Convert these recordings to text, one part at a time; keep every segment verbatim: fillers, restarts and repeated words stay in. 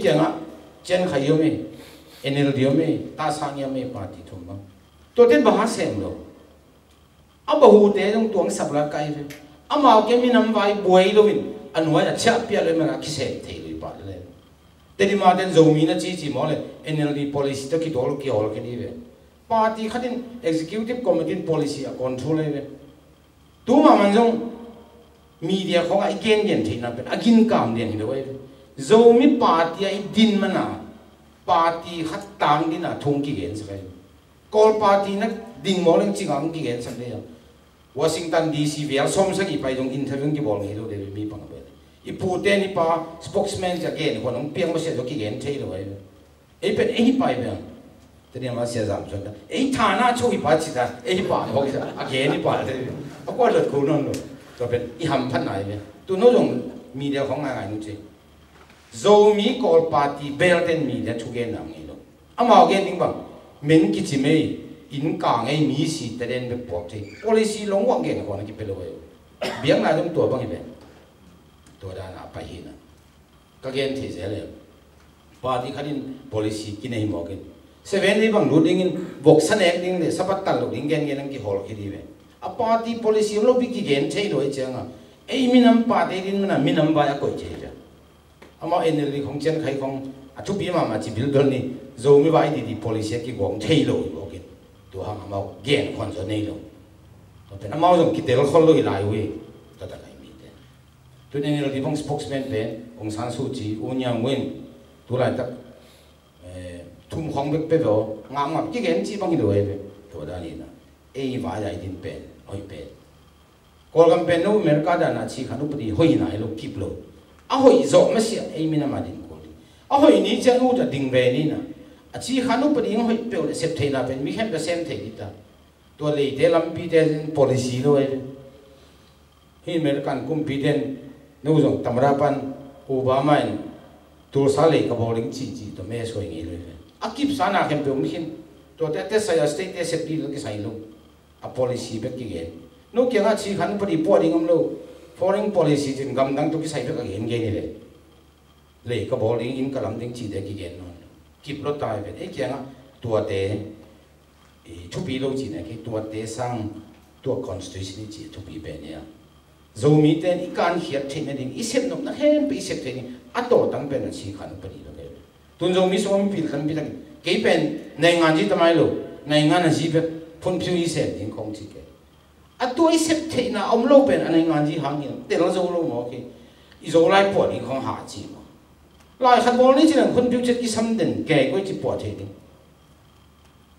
Kiangah Ciankhai om e, N L D om e, Tahsa Ngiam om e, party thum bang. Tuate bang a sem lo. A bahute zong tuang sap la kai ve. Amau ke minam vai buai loin a nuai a chiah piah lo, i man a kisem thei lo i pah le. Tedim a ten Zomi na cici maw le, N L D policy tawh kidawl kihawl khe dih ve. Party khat in executive committee in policy a control ahi ve. Tu mahmah zong media khawngah i gengen theihna pen a ginkam lian hi lo ahi ve. Zomi party a i din mana party khat tang dina thu kigensak ahi ve. Kawl party na ding maw leng cingah hong kigensak dei a. Washington D C vial sawmsagih pai zong interview hong kibawl ngei lo dei ve, mi pang a pai. I pute ni pa spokesman cia gen huan hong piang masiah zong kigen thei lo ahi ve. Ei pen ei hi pai ve. Teni ama sia zam suan ta. Ei thana cho hi pa ci ta. Ei hi pa hong cia. A gen hi pa te. A kua lot ko non lo. Tua pen i hamphat nai ve. Tu no zong media khawng ngai ngai nu ci. Zomi Kawl party bel ten media thugen na ngei lo. Amau gen ding bang, men kici mei, inn kang ei, mi si ta den bek puak thei. Policy long wang gen khuan a kipia lo ei. Biakna dong tua bang i pen. Tua dan a pai hi na. Ka gen thei zel e. Party khat in policy kinei mawk in. Seven Day bang lut dingin, voksa nek ding le, sapat tal lo ding gen gen ang kihawl khi di ve. A party policy om lo pi kigen thei lo ei cianga. Ei minam party din mana minam vai a koih thei ve. Amau N L D khong Ciankhai khong a thupi mahmah ci bilbel ni Zomi vai didi policy a kiguang thei lo i bawkin. Tua hang amau gen khon zaw nei lo. Tua pen amau zong kitel khol lo i lai uh hi. Tua tak ai mi te. Tun N L D khong spokesman pen Aung San Suu Kyi, U Nyang Win, tu laitak, eh, thum khong bek pe ve aw, ngah ngap kigen ci bang hi lo ei ve. Tua dan hi na. Ei vai ai din pen, hoih pen. Kawlgam pen no America dana ci khan upadi hoih nai lo kip lo. A hoih zawh masiah ei minam a din kul ding. A hoih ni ciang ut a ding ve ni na. A ci khan upadi hoih peuh le sep theihna pen mi khem ka sem thei dita. Tua leite lampite policy lo ei. Hi American kumpi ten no zong tamra pan Obama in Tulsa lei ka bawl ding ci ci tua me suai ngei lo ei. A kip sana khem peuh mi khin. Tua te te saya state te sep di lo kisai lo. A policy bek kigen. No kiangah ci khan padi pua ding om lo. Foreign policy cin gamdang tu kisai bek a gen gen hi le. Lei ka bawl ding in ka lam ding ci te kigen nawn lo. Kip lo tai pen. Ei kiangah tuate, i thupi lo ci ne kei tuate sang tua constitution i ci thupi pen ia. Zomi ten i kan khiat theih nading, i sep nopna khempeuh i sep theih ding. A tawtang pen a ci khan padi lo kei. Tun Zomi sung a mipil tampi takin kei pen naingan zi tamai lo, naingan a zi bek phunphiu i sem ding khong ci kei. A tua i sep theihna om lo pen a naingan zi hangin tel zo lo maw kei. I Zolai puah ding khong ha ci maw. Lai khat bawl ni ci nang phunphiu cet kisam den kei koi ci puah thei ding.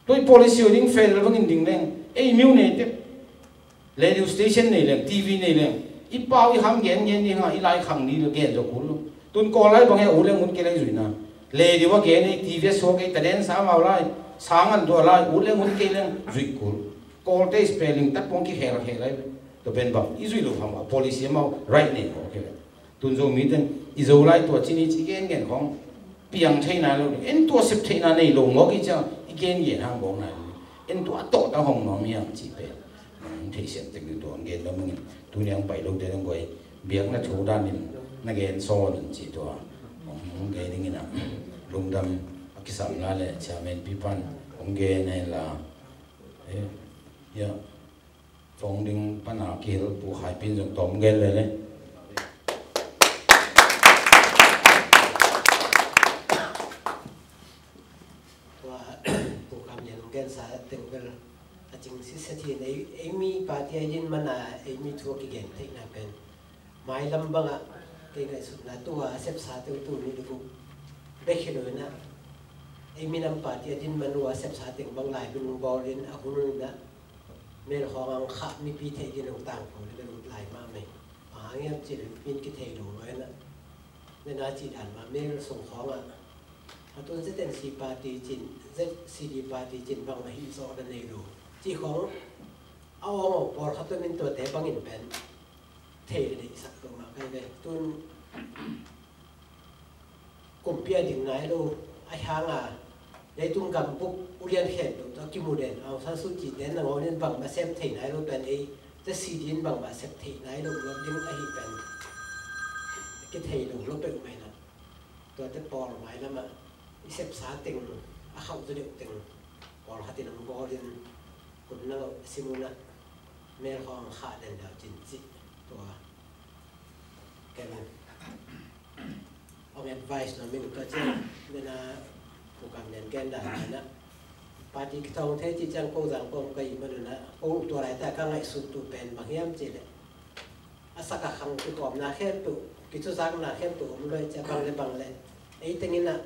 Tua i policy hoih ding fail bangin ding leng ei miu nei tek. Radio station nei leng, T V nei leng, i pau i ham gen gen ding a, i lai khang ni lo gen zo kul lo. Tun Kawl lai bang e ut leng ut kei leng zuina. Radio a gen ei, T V a suak ei, taden sa mau lai, sang an tua lai, ut leng ut kei leng zui kul. Kawlte spelling tak pong kikhel khel lai. Tua pen bang i zui lo ham a policy amau right nei maw kei. Tun Zomi ten i Zolai tua ci ni ci gen gen khong piang theihna lo, en tua sep theihna nei lo mawk i ciang i gen gen hang bawk nai lo. En tua tawh ta hong nuam hiang ci pen. Nang theihsiam tek ding tua hong gen lo mangin tuni hong pai lote dong guai biakna thu danin na gen sawn ci tua. Hong gen dingin a lungdam a kisam la le chairman pipan hong gen hen la. Eh, ya. Fong ding pana kihel Pu Khai Pin zong tawm gen lele. Tua Pu Kam Lian hong gensa teng bel a cing sitset hi. Ei, ei mi party a i din mana ei mi thu a kigen theihna pen mailam bangah kei ngaihsutna tua a sepsa teng tu ni duk uh bek hi lo inah ei minam party a din man uh a sepsa teng bang lai bel hong bawl in a hun uh inah mel khawng ang khah mipi theih din hong tangko le bel ut lai mahmah hi. Bang hang hiam cih leh mipi in kithei lo lo inah nena cih dan mah mel sung khawngah a tun Z N C party cin, Z C D party cin bang a hih zawh na nei lo cih khawng a awng awng pawlkhat tuamin tuate bangin pen thei le deihsak lo mah kai ve. Tun kumpi a ding nai lo a hianga leitung gambuk ulian khempeuh tawh a kimu den Aung San Suu Kyi te nangawn in bangmah sem thei nai lo pen ei te si din bangmah sep thei nai lo luat ding ahi pen kithei lo lo peuhmah inah Tuate pawl mailamah i sepsa teng, a khauh zaw deuh teng, pawlkhat in hong bawl in, kutna loh a sim unah, mel khawng khah den lau cin cih. Tua ken hong advice nuam ing. Tua ciang nena Pu Kam Lian gen dan inah, party kithawng thei cih ciang ko zang ko ka hih manunah, ko tua laita ka ngaihsut uh pen bang hiam cih leh, a sak a khang kikawmna khempeuh, kicuzakna khempeuh om luai cia bang le bang le, ei teng inah,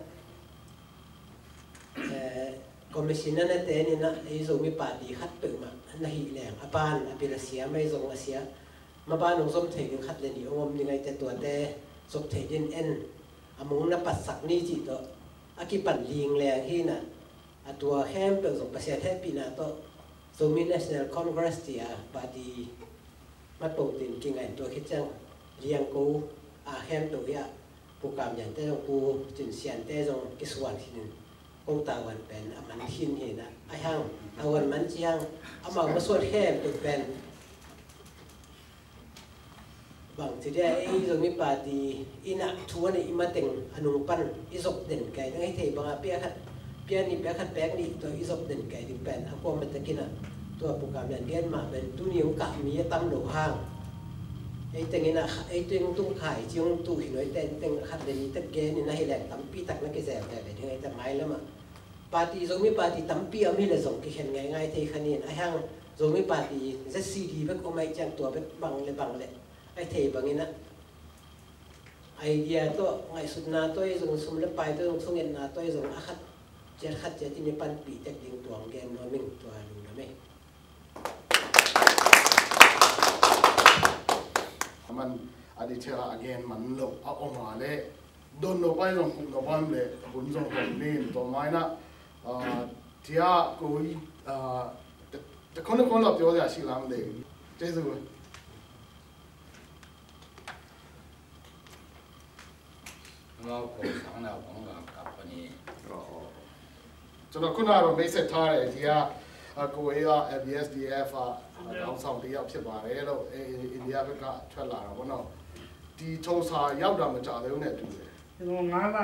eh, commissioner nate ninah ei Zomi party khat peuhmah na hih leng, a ban a bil a sia, mai zong a sia, ma ban hong zom thei ding khat le nih hong om ding aite, tuate zop thei din en, a mung na patsak ni cih tawh a kipan ling leng hinah, a tua khempeuh zong Pasian hehpihna tawh Zomi National Congress tia party matpo tin kingain, tua khit ciang liangko a khempeuh hi ah, Pu Kam Lian te zong, Pu Cin Sian te zong kisuan khinin, ko tavuan pen a man khin hinah, a hiang tavuan man ciang amau masuat khempeuh pen bang ci dia, ei Zomi party inah thu a neih mateng a nung pan i zop den kai ding, ei thei bangah pia khat, pia nih, pia khat pek nih tawh i zop den kai ding pen a kuamah takinah, tua Pu Kam Lian gen mah pen tuni hong kah mi a tam lo hang, ei teng inah, ei teng tung khai ci hong tuh hi nuai ten teng khat le nih tak gen inah hi leng tampi tak na kizel veve ding, ei ta mailamah party, Zomi party tampi om hi le zong kikhen ngaingai thei kha nin, a hiang Zomi party Z C D bek om aih ciang tua bek bang le bang le, ai thei bangin ah idea tawh, ngaihsutna tawh i zong, sum le pai tawh i zong, thungetna tawh i zong, a khat ciat khat ciat in i panpih tek ding, tuang gen nuam ing, tua lungdam ei. A man a detail a gen man lo a om a le, don lo pai zong, kum lo pai le, hun zong hom nin, tua mai na, ah, tia ko i, ah, te, te khon khon lo tio ya si lam de. Jesu. Amau ko sang nau kong ga kap pani. ကျွန်တော်ခုနကတော့ မိတ်ဆက်ထားတဲ့ ဒီက အကိုအေးက M B S D F က ခေါင်းဆောင်တစ်ယောက်ဖြစ်ပါတယ်လို့ အဲ အိန္ဒိယဘက်ကထွက်လာတာပေါ့နော်။ ဒီထုံစာရောက်တာမကြာသေးဘူးနဲ့တူတယ်။ ကျွန်တော်ငါးလ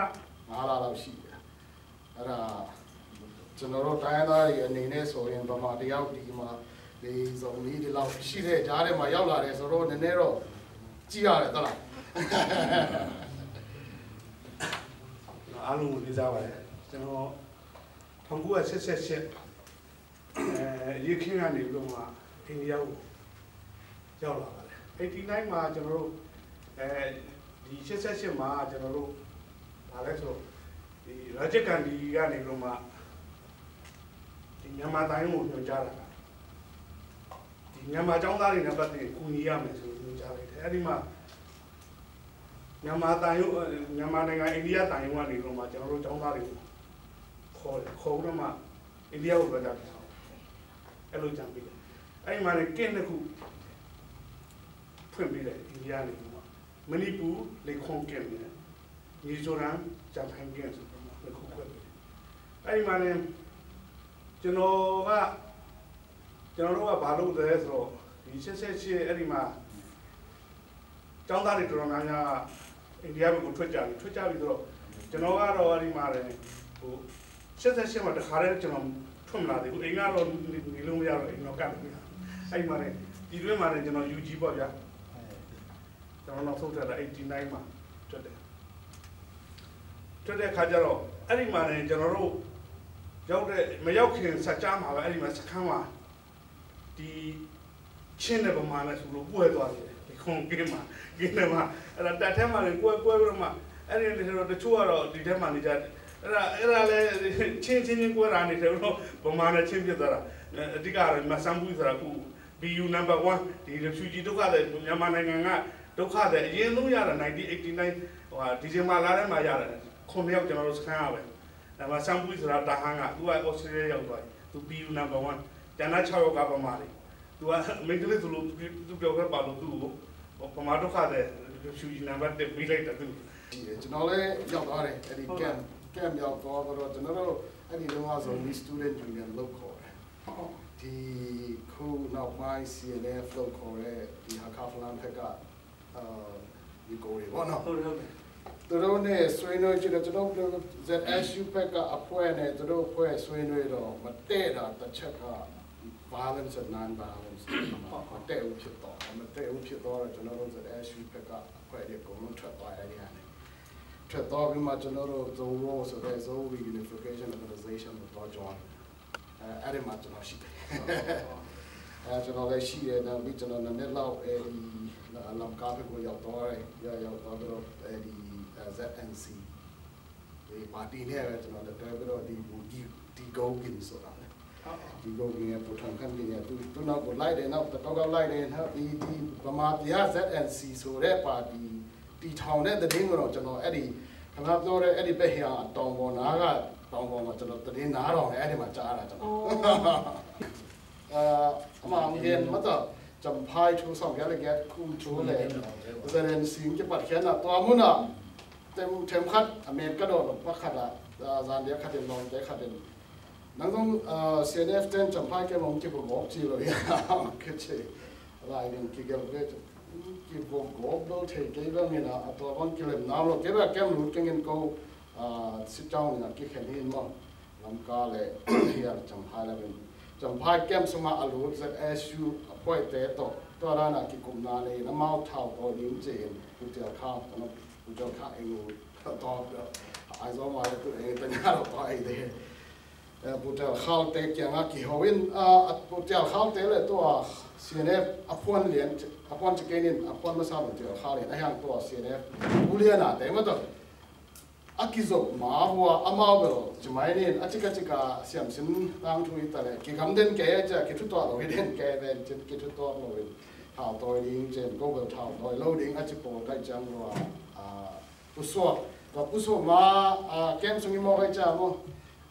ငါးလလောက်ရှိတယ်။ အဲ့ဒါ ကျွန်တော်တို့တိုင်းရင်းသားတွေအနေနဲ့ဆိုရင် ဗမာတယောက်ဒီမှာ ဒီဇုံကြီးဒီလောက်ရှိတဲ့ကြားထဲမှာရောက်လာတယ်ဆိုတော့ နည်းနည်းတော့ကြည့်ရတယ်သလား။ အားလုံးကိုလေးစားပါတယ်။ ကျွန်တော်ထောင်ကိုးရာရှစ်ဆယ့်ရှစ် အဲ အရေးခင်းကနေပြီးတော့မှ အိန္ဒိယကိုရောက်လာပါတယ်။ eighty nine မှာကျွန်တော်တို့ အဲဒီရှစ်ဆယ့်ရှစ်မှာကျွန်တော်တို့ ဘာလဲဆိုတော့ ဒီ Rajiv Gandhi ကနေပြီးတော့မှ ဒီမြန်မာသံရုံးကိုညွှန်ကြားလာတာ ဒီမြန်မာကျောင်းသားတွေနဲ့ပတ်သက်ရင်ကူညီရမယ်ဆိုပြီးညွှန်ကြားလိုက်တယ်။ အဲ့ဒီမှာ မြန်မာသံရုံး အဲ မြန်မာနိုင်ငံ အိန္ဒိယသံရုံးကနေပြီးတော့မှ ကျွန်တော်တို့ကျောင်းသားတွေကိုခေါ်တယ်။ ခေါ်ပြီးတော့မှ အိန္ဒိယကိုလွှဲတာဖြစ်တယ်။ အဲ့လိုကြံပေးတယ်။ အဲ့ဒီမှာလည်း ကင့်နှစ်ခုဖွင့်ပေးတယ်။ အိန္ဒိယကနေပြီးတော့မှ မဏိပူရ လေခွန်ကင့်နဲ့ မီဇိုရမ် ရန်ဖန်ကင့်ဆိုပြီးတော့မှ နှစ်ခုခွဲပေးတယ်။ အဲ့ဒီမှာလည်း ကျွန်တော်က ကျွန်တော်တို့ကဘာလုပ်လဲဆိုတော့ ဒီရှစ်ဆယ့်ရှစ် အဲ့ဒီမှာ ကျောင်းသားတွေတော်တော်များများ အိန္ဒိယဘက်ကိုထွက်ကြပြီ။ ထွက်ကြပြီဆိုတော့ ကျွန်တော်ကတော့အဲ့ဒီမှာလည်း ဟို ရှစ်ဆယ့်ရှစ်မှာတခါတည်းကျွန်တော်ထွက်မလာသေးဘူး။ အိမ်ကတော့နေနေလို့မရတော့ အိမ်တော့ကပ်လို့မရဘူး။ အဲ့ဒီမှာလည်း ပြည်တွင်းမှာလည်း ကျွန်တော် U G ပေါ့ဗျာ။ ကျွန်တော်နောက်ဆုံးထွက်တာ eighty nine မှာထွက်တယ်။ ထွက်တဲ့အခါကျတော့ အဲ့ဒီမှာလည်း ကျွန်တော်တို့ရောက်တဲ့ မရောက်ခင် စက်ကြားမှာပဲ အဲ့ဒီမှာ စခန်းမှာ ဒီချင်းနဲ့ဗမာနဲ့ဆိုလို့ ကွဲသွားတယ်။ ဒီခုံကင်းမှာ ကင်းထဲမှာ အဲ့ဒါ တပ်ထဲမှာလည်း ကွဲ ကွဲပြီးတော့မှ အဲ့ဒီနေတော့ တချို့ကတော့ ဒီထဲမှာနေကြတယ်။ အဲ့ဒါ အဲ့ဒါလည်း ချင်း ချင်း ချင်း ကွဲတာနေတယ်တော့ ဗမာနဲ့ချင်းဖြစ်သွားတာ။ အဓိကကတော့ မဆန်းဘူးဆိုတာ အခု B U number one ဒီ refugee ဒုက္ခသည် မြန်မာနိုင်ငံက ဒုက္ခသည် အရင်ဆုံးရတာ nineteen eighty nine ဟိုဟာ ဒီဇင်ဘာလထဲမှာရတယ်။ ခုနှစ်ယောက် ကျွန်တော်တို့စခန်းကပဲ။ ဒါမှ ဆန်းဘူးဆိုတာ တဟန်းက သူက Australia ရောက်သွားပြီ။ သူ B U number one။ ကျန်တဲ့ခြောက်ယောက်က ဗမာတွေ။ သူက မိန်းကလေးဆိုလို့ သူ သူပြောခဲ့ပါလို့ သူ့ကို ဗမာဒုက္ခသည် refugee number တစ် ပေးလိုက်တာ သူ့ကို။ ကျွန်တော်လည်းရောက်သွားတယ်။ အဲ့ဒီ ဟုတ်လား။ Camp, camp ရောက်သွားတော့ ကျွန်တော်တို့ အဲ့ဒီတုန်းကဆို Zomi Student Union လို့ခေါ်တယ်။ ဟုတ်။ ဒီခုနောက်ပိုင်း C N F လို့ခေါ်တဲ့ ဒီ ဟားခါးဖလမ်းဘက်က အာ ညီအကိုတွေပေါ့နော်။ ဟုတ်တယ် ဟုတ်တယ်။ သူတို့နဲ့ဆွေးနွေးကြည့်တော့ ကျွန်တော်တို့ ဇက်အက်ယူ ဘက်ကအဖွဲ့နဲ့ သူတို့အဖွဲ့ဆွေးနွေးတော့ မတည့်တာတစ်ချက်က violence and non-violence မတည့်ဘူးဖြစ်သွားတယ်။ မတည့်ဘူးဖြစ်သွားတော့ ကျွန်တော်တို့ ဇက်အက်ယူ ဘက်ကအဖွဲ့တွေအကုန်လုံးထွက်သွားရတဲ့ဟာနဲ့ ထွက်သွားပြီးမှ ကျွန်တော်တို့ Zowo ဆိုတဲ့ Zowo Reunification Organization ကိုသွား join တယ်။ အဲ၊ အဲ့ဒီမှာကျွန်တော်ရှိတယ်။ အဲ၊ ကျွန်တော်လည်းရှိတယ်။ နောက်ပြီး ကျွန်တော်နှစ်နှစ်လောက် အဲဒီ လမ်ကားဘက်ကိုရောက်သွားတယ်။ ရောက်၊ ရောက်သွားပြီးတော့ အဲဒီ အဲ၊ ဇက်အက်ယူ ဒီပါတီနဲ့ပဲ ကျွန်တော်လက်တွဲပြီးတော့ ဒီ ဒီ ဒီ Gogin ဆိုတာလေ။ ဒီ Gogin ရဲ့ ပူထောင်ခန့်ကင်ရဲ့ သူ၊ သူနောက်ကိုလိုက်တယ်။ နောက်တစ်ခေါက်ကလိုက်တယ်။ နောက် ဒီ၊ ဒီဗမာပြည်က ဇက်အက်ယူ ဆိုတဲ့ပါတီ တည်ထောင်တဲ့သတင်းကိုတော့ ကျွန်တော် အဲ့ဒီ ခင်ဗျားပြောတဲ့ အဲ့ဒီ ဗဟိုင်တောင်ပေါ်နားက တောင်ပေါ်မှာ ကျွန်တော် သတင်းနားထောင်တယ်။ အဲ့ဒီမှာ ကြားတာ ကျွန်တော်။ အဲ၊ အမှန်အင်မတန် ကျမ်ဖဲ two thousand ကလည်း ခုထိုးလေ၊ ဇက်အက်ယူ ကပတ်ခဲနာ သွားမှုနာ ထမ်၊ ထမ်ခတ် အမေရိကဒေါ်လာ ပတ်ခတ်တာ ဇန်ဒီယခတ်တယ်၊ လောင်တဲခတ်တယ်။ နောက်ဆုံး အာ၊ စီအန်အက်ဖ် တန် ကျမ်ဖဲ ကဲမုံ ကီဘိုဂိုး ကီလို ရအောင် ကချေ လိုက်ရင် ကီကဲဘဲ ကီဘိုဂိုး ဘိုးထေ ကဲဘဲ မင်းနာ အတော် ဘန် ကီလမ် နာ လို့ ကဲဘဲ ကဲမလူ ကဲငင် ကို အာ၊ စစ်ကြောင်း နဲ့ ကီခဲ နင်း မ လမ်ကား လည်း ရ ကျမ်ဖဲ လည်း ပင် ကျမ်ဖဲ ကဲမ စမ အလူ ဇက်အက်ယူ အဖွဲ့တဲ တော့ တော့ ရ နာ ကီ ကုမ် နာ လေး န မောက် ထောက် ပေါ် ရင်း ကျင်း ပူတဲ ခါ ကျွန်တော် ပူတဲ ခါ အင်္ဂု တော့ အဲ၊ အဲ၊ ဇော်မ လည်း သူ အဲ၊ တည တော့ ပါ အဲ၊ အဲ၊ ပူတဲ ခါ တဲ ကျန် က ကီ ဟိုဝ် အင်၊ အာ၊ ပူတဲ ခါ တဲ လည်း တော့ စီအန်အက်ဖ် အဖွင့် လျင် အဖွင့် ချစ်ကင်း အဖွင့် မစား ပူတဲ ခါ လည်း အဟံ တော့ စီအန်အက်ဖ် ဘူးလျက် နာ တဲ မ တော့ အကီ ဇော်မ ဟို အမ ဘယ် ကျမ နဲ့ အချစ်ကချစ်က ဆမ်စင် တန်းထွေး တလည်း ကီ ကမ် ဒန် ကဲ ကျ ကီ ထူ တော့ ဝေး ဒန် ကဲ ဘဲ ကျ ကီ ထူ တော့ ဝေး ထောက် တော့ ရင်း ကျင်း ကို ဘယ် ထောက် တော့ လို့ ဒင်း အချစ် ပေါ် တိုက် ကျန် လို့ အာ၊ ပူစော က ပူစော မ အာ၊ ကဲမ စငီ မော် တိုက် ကျ လို့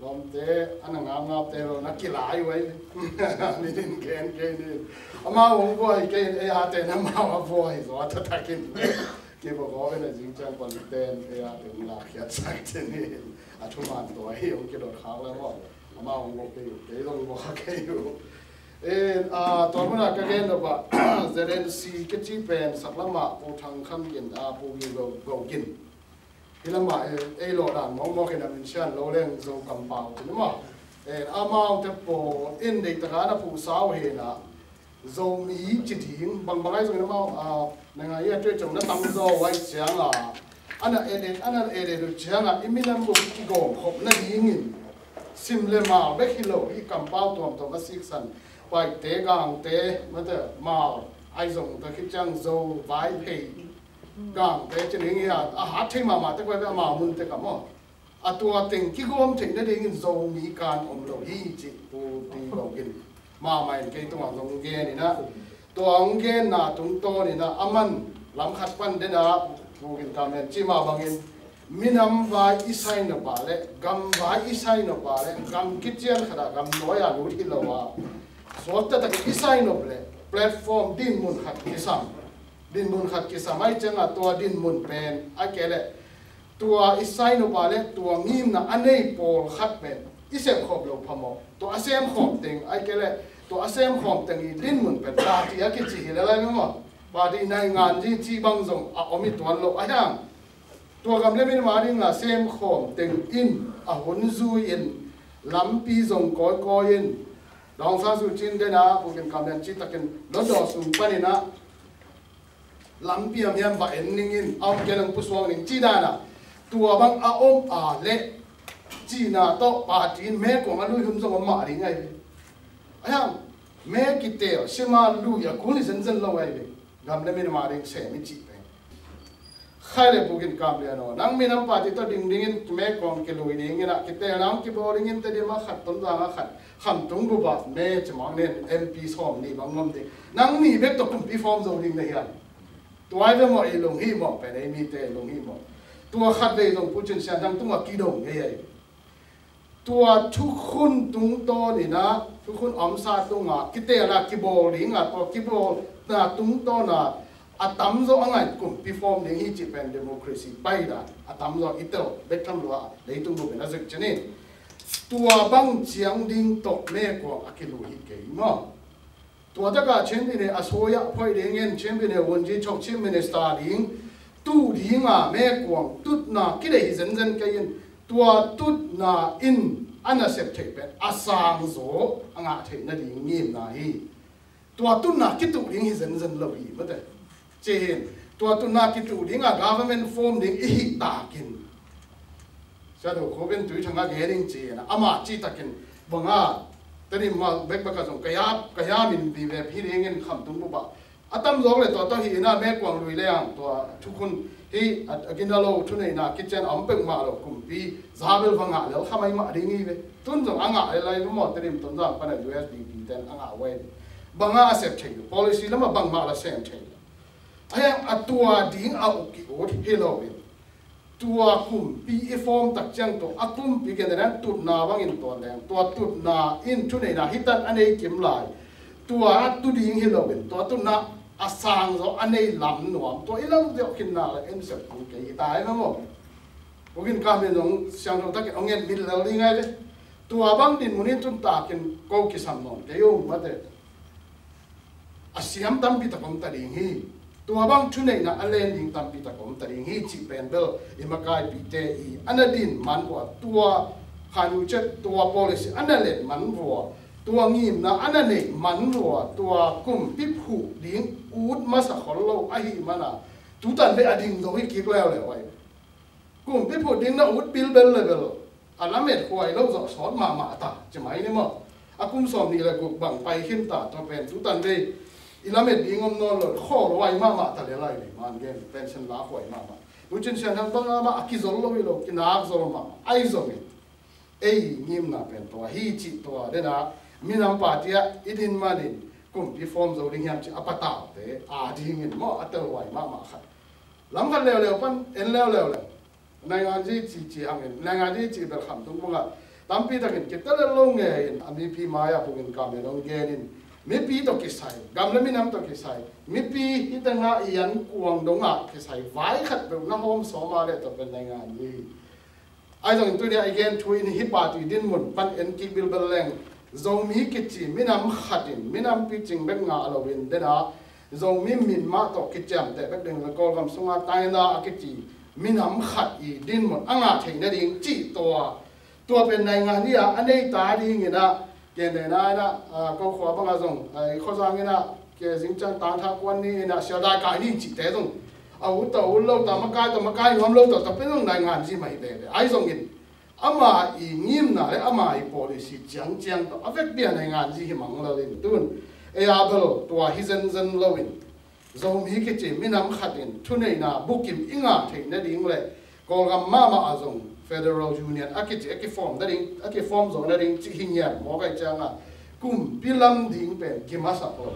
လောမ်တဲ အန ငါးငါးတဲ လို့ န ကီ လာ ယူ ဝဲ နေ ဒင်း ကဲ ကဲ နေ အမ ဝုံ ဘွဲ ကဲ အဲ၊ အတဲ န မ ဝ ဘွဲ ဇော် တ တ ကင်း ကီ ဘိုဂိုး ဘဲ န ဇင်း ကျန် ပန် တဲ အဲ၊ အတဲ န လာ ခက် စက် တဲ နေ အထူ မ တော့ ဟေ ဝုံ ကီ တော့ ခါ လည်း မ အမ ဝုံ ဘွဲ ကီ ယူ ကီ တော့ ဘွဲ ကီ ယူ အဲ၊ အာ၊ တော်မနာ ကကဲ တော့ ပါ ဇက်အက်ယူ ကချီ ပန် စက်လမ ပူထောင်ခန့်ကင် အာ၊ ပူ ကီ ဘိုဂိုး ကင် ဟီ လမ အဲ၊ အဲ လို့ ဒါ မောင် မောင် ခဲ န မင်း ရှန် လို့ လည်း ဇော် ကမ် ပေါက် ကျ မ အဲ၊ အမ ဝုံ တ ပေါ် အင်း ဒိတ် တ က န ပူ စား ဝေး နာ ဇော်မီ ကျ ဒင်း ဘင် ဘင် အဲ ဇော် န မ အာ၊ နိုင်ငံရေး အတွေ့အကြုံ န တမ်း ဇော် ဝဲ ကျ ငါ အန အဲ ဒိတ် အန အဲ ဒိတ် ကျ ငါ အီ မီ န မ ကို ကီ ကို ခုပ် န ဒင်း အင်း စင် လမ ဘဲ ကီ လို အီ ကမ် ပေါက် တွမ် တွမ် အ စံ ဆန် ပှဲ တဲ ကင် တဲ မ တဲ မ အဲ ဇော် တ ကီ ကျ ဇော် ဝဲ ဖဲ ကင် တဲ ကျ ဒင်း အီ အ ဟတ် ထေ မ မ တဲ ကွဲ ဘဲ မ မုန် တဲ ကမ် မ အ တွ တင် ကီ ကို မ် ထေ န ဒင်း အင်း ဇော်မီ ကင် အုံ လို ဟီ ကျ ပူ တီ ဘိုဂိုး ကင် မ မ အ ကီ တွ တွ ဂီ နီ နာ တွ တွ ဂီ နာ တွ တွ နီ နာ အမ လမ် ခတ် ပန် ဒဲ နာ ပူ ကင် ကမ် မ ကျ မ ဘင် အင်း မ န မ် ဝဲ အီ ဆိုင် န ပါ လဲ ကမ် ဝဲ အီ ဆိုင် န ပါ လဲ ကမ် ကီ ကျ န် ခတ် ကမ် လို ယ လူ ထီ လို ဝဲ စော် တ တ က အီ ဆိုင် န ပါ လဲ platform ဒိၼ် မုၼ် ခတ် ကီ ဆမ် ဒိၼ် မုၼ် ခတ် ကီ ဆမ် အဲ ကျ ငါ တွ ဒိၼ် မုၼ် ပန် အဲ ကဲ လဲ တွ အီ ဆိုင် န ပါ လဲ တွ ငိၼ် နာ အ န့ၢ် ပေႃး ခတ် ပန် အီ စဲမ် ခုပ် လို ဖး မ တွ အ စဲမ် ခုပ် တင် အဲ ကဲ လဲ တွ အ စဲမ် ခုပ် တင် အီ ဒိၼ် မုၼ် ပန် ပါ တီ အ ကီ ကျ ဟီ လဲ လဲ မ ပါ တီ နိုင်ငံရေး ကျ ဘင် ဇော် အ အီ မီ တွ လို အ ယ တွ ကမ် လဲ မ န မ ဒိၼ် နာ စဲမ် ခုပ် တင် အီ အ ဟုၼ် ယူ အီ လမ် ပီ ဇော် ကွႆး ကွႆး အီ ဒေါ်အောင်ဆန်းစုကြည် ဒဲ နာ ပူ ကင် ကမ် လဲ ကျ တ ကင် လို ဒေါ် စု ပန် နီ နာ လမ် ပီ အ မ ယမ် ဝဲ အီ နင်း အီ အ ကဲ လမ် ပူ သွင် နင်း ကျ ဒဲ နာ တွ ဘင် အ အီ အ လဲ ကျ နာ တွ ပါ တီ မဲ ကွင် အ လူ ဟုၼ် ဇော် မ မ ဒိၼ် ငိုင် အ ယ မဲ ကီ တဲ ရှ မ လူ ယ ကူ လီ စၼ် စၼ် လို ငိုင် ကမ် လဲ မ န မ ဒိၼ် စဲမ် မ ကျ ပန် ခဲ လဲ ပူ ကင် ကမ် လဲ နီ နင် မ န မ် ပါ တီ တွ ဒိၼ် ဒိၼ် မဲ ကွင် ကီ လူ ဒိၼ် နာ ကီ တဲ နင် ကီ ဘိ ဒိၼ် တဲ ဒိၼ် မ ခတ် တွ ဒိၼ် မ ခတ် ခမ် တွ ဒိၼ် ဘု ဘၣ် မဲ ကျ မ န့ၣ် အမ် ပီ သွမ် နံ ဘင် ငိုင် ဒိၼ် နင် နံ ဘဲ တွ တွ ပီ ဖီ မ် ဇော် ဒိၼ် န ယ တွ ဝဲ မ အီ လူ ဟီ မ ပန် အီ မ တဲ လူ ဟီ မ တွ ခတ် ဝဲ ဇော် ပူ ကျ စၼ် နင် တွ ကီ ဒိၼ် ယ ယ တွ ထု ခုၼ် တွ တွ နီ နာ ထု ခုၼ် အ မ် ဆၢ တွ ငါ ကီ တဲ နာ ကီ ဘိ ဒိၼ် နာ တွ ကီ ဘိ နာ တွ တွ နာ အ တမ်း ဇော် အ ငိုင် ကွမ် ပီ ဖီ မ် ဒိၼ် ဟီ ကျ ပန် democracy ပၢႆ နာ အ တမ်း ဇော် အီ တဲ ဘဲ ထမ် လို အ လဲ တွ ဒိၼ် ဘဲ နာ စၢၵ် ကျ န့ၣ် တွ ဘင် ကျ ဒိၼ် တွ မဲ ကွင် အ ကီ လူ ဟီ ကီ မ တွ တ က ချင်းပြည်နယ် အစိုးရအဖွဲ့ ဒိၼ် ငိုင် ချင်းပြည်နယ် ဝန်ကြီးချုပ် ချင်း minister ဒိၼ် tuh dinga mekuang tutna kideih hi zenzen kei in, tua tutna in a nasep theih pen a sangzaw a ngah theih nading ngimna hi. Tua tutna kituh ding hi zenzen lo hi mate. Ci hi in, tua tutna kituh dinga government form ding i hih takin, Sia Do Kho Bun Tui Thang a gen in ci hi in, amah cih takin banga Tedim ma bekbek a zong kaya, kaya min bi ve phi dingin Khamtung bup ah a tam zawk le tua tawh hi in a, mekuang lui le ang tua thukhun hi a, a gina lo, thuneihna kician a om peuhmah lo, kumpi za bel va ngah lel kha mai mah ding hi ve. Tun zong a ngah lel lai maw, Tedim, Tonzang pan a U S D P ten a ngah uh hi. Banga a sep thei uh, policy lamah bangmah la sem thei uh. A hiang a tua ding a uk ki ut hi lo in, tua kumpi i form tak ciang tawh a kumpi gen dena tutna bangin tua leng, tua tutna in thuneihna hitan a nei kim lai. Tua a tu ding hi lo in, tua tutna a sangzaw a nei lam nuam, tua i lam ziau khin nak le en sep kul kei hi ta hi maw. Pu Gin Kam in zong siangtho takin hong en mit lel ding hi ve. Tua bang dinmun in tun takin ko kisam nawn kei ung mate. A siam tampi tak om ta ding hi. Tua bang thuneihna a len ding tampi tak om ta ding hi cih pen bel i makaipite i a na din man vua, tua khan u cet, tua policy a na let man vua, tua ngimna a na neih man vua, tua kumpi phuh ding ut masa khol lo ahih mana tutan ve a ding zo hi kik leuleu ahi. Kumpi phuh ding na ut bilbel le bel a lamet huai lo zawh sawt mahmah ta, ci mai ni maw. A kum sawm nih le guk bang pai khin ta, tua pen tutan ve i lamet ding om nawn lo, khawl huai mahmah ta le lai le, man gen pension la huai mahmah. Nu Cin Sian Thang bang amah a kizol lo hi lo, kinak zol mah ahi zongin, ei ngimna pen tua hi cih, tua dena minam party ah i din manin kumpi form zo ding hiam cih a pataute a dingin maw, a tel huai mahmah khat. Lam khat leuleu pan en leuleu le, nainganzi cici hangin, nainganzi cih bel Khamtung bungah tampi takin kitel lo ngei in, a mipi mai-ah Pu Gin Kam in hong gen in, mipi tawh kisai, gam le minam tawh kisai, mipi hite ngah i an kuang dongah kisai vai khat beuh na hawm sawm a le tua pen nainganzi hi. Ahi zongin tuni a i gen thu in hih party dinmun pan en kik bilbel leng, Zomi kici minam khatin, minam picing bek ngah loin dena Zomi min mah tawh kiciamteh bek ding le Kawlgam sunga taina a kici minam khat i dinmun a ngah theih nading cih tua, tua pen naingan hi a, a nei ta dingin ah, Ken dena ina, a, ko khua banga zong, a, i khuazang ina, ke zingciang tangtha kuan ni ina, sial dai kai ni cihte zong a ut ta ut lo ta, makai ta makai nuam lo ta, ta pen zong nainganzi mah hi veve. Ahi zongin ama i ngimna le ama i policy ciangciang tawh a vekpi a nainganzi hi mang lo in tun, ei a bel tua hi zenzen loin, Zomi kici minam khatin thuneihna bukim i ngah theih nading le Kawlgam mahmah ah zong Federal Union a kici a kiform nading, a kiform zo nading cih hi ngiat mawk ahih cianga kumpi lam ding pen kimasak lo.